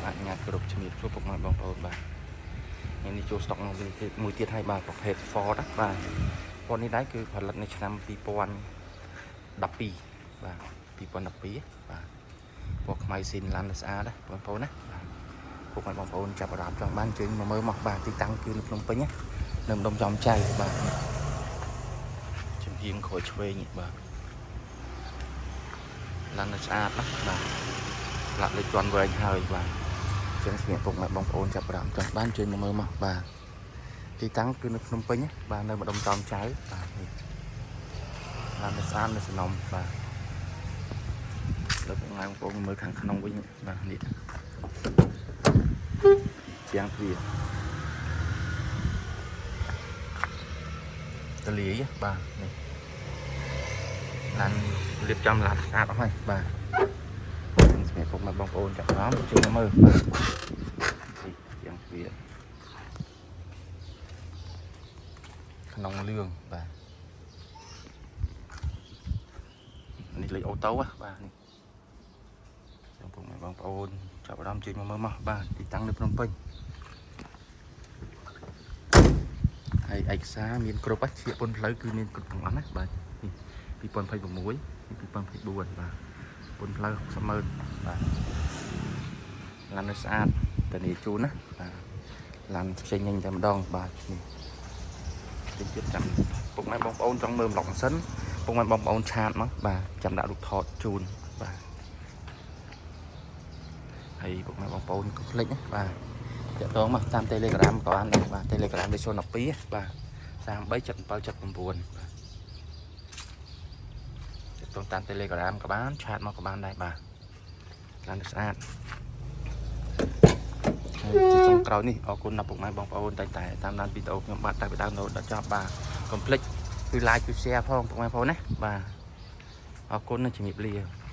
អនុញ្ញាតគ្រប់ជំរាបសួរពុកម៉ែបងប្អូនបាទថ្ងៃនេះចូលស្តុកមកមួយទៀតហើយបាទប្រភេទ Ford ណាបាទ Ford នេះដែរគឺផលិតនៅឆ្នាំ2012បាទ2012បាទពណ៌ខ្មៅស៊ីនឡានស្អាតណាបងប្អូនណាបាទពុកម៉ែបងប្អូនចាប់អារម្មណ៍ចង់បានជើញមកមើលមកបាទទីតាំងគឺនៅភ្នំពេញណានៅម្ដុំចំចៅបាទចំហៀងក្រួយឆ្វេងនេះបាទឡាននៅស្អាតណាបាទ លាក់លេខជាន់វែងហើយបាទចឹងសម្រាប់ពុកម៉ែបងប្អូនចាប់អារម្មណ៍ចង់បានជួយមកមើលមកបាទទីតាំងគឺនៅភ្នំពេញណាបាទនៅម្ដុំតោមចៅបាទនេះឡាននៅស្អាតនៅសំណុំបាទដល់ពុកម៉ែបងប្អូនមើលខាងក្នុងវិញបាទនេះជាងទ្វារតលាយបាទនេះឡានរៀបចំឡានស្អាតអស់ហើយបាទ សម្រាប់ពុកម៉ែបងប្អូនចាប់អារម្មណ៍ជួយមកមើលបាទនេះជាងទ្វារក្នុងលឿងបាទនេះលេខអូតូហ៎បាទនេះសូមពុកម៉ែបងប្អូនចាប់អារម្មណ៍ជួយមកមើលមកបាទទីតាំងនៅភ្នំពេញហើយឯកសារមានគ្រប់ហ៎ជាពុនផ្លូវគឺមានគ្រប់ទាំងអស់ណាបាទនេះ2026នេះ2024បាទពុនផ្លូវ60ម៉ឺនបាទឡាននៅស្អាតតានីជូនណាបាទឡានផ្សេងញញតែម្ដងបាទនេះតិចទៀតចាំពុកម៉ែបងប្អូនចង់មើលប្លុកម៉ាស៊ីនពុកម៉ែបងប្អូន chat មកបាទចាំដាក់រូបថតជូនបាទហើយពុកម៉ែបងប្អូនកុំភ្លេចណាបាទតាក់ទងមកតាម Telegram ក៏បានដែរបាទ Telegram លេខ012បាទ33 77 79បាទតាក់ទងតាម Telegram ក៏បាន chat មកក៏បានដែរបាទឡានស្អាតហើយជាចុងក្រោយនេះអរគុណដល់ពុកម៉ែបងប្អូនតែតែតាមដានវីដេអូខ្ញុំបាទតាំងពីដើមរហូតដល់ចប់បាទកុំភ្លេចគឺ like គឺ share ផងពុកម៉ែបងប្អូនណាបាទអរគុណនិងជំរាបលា។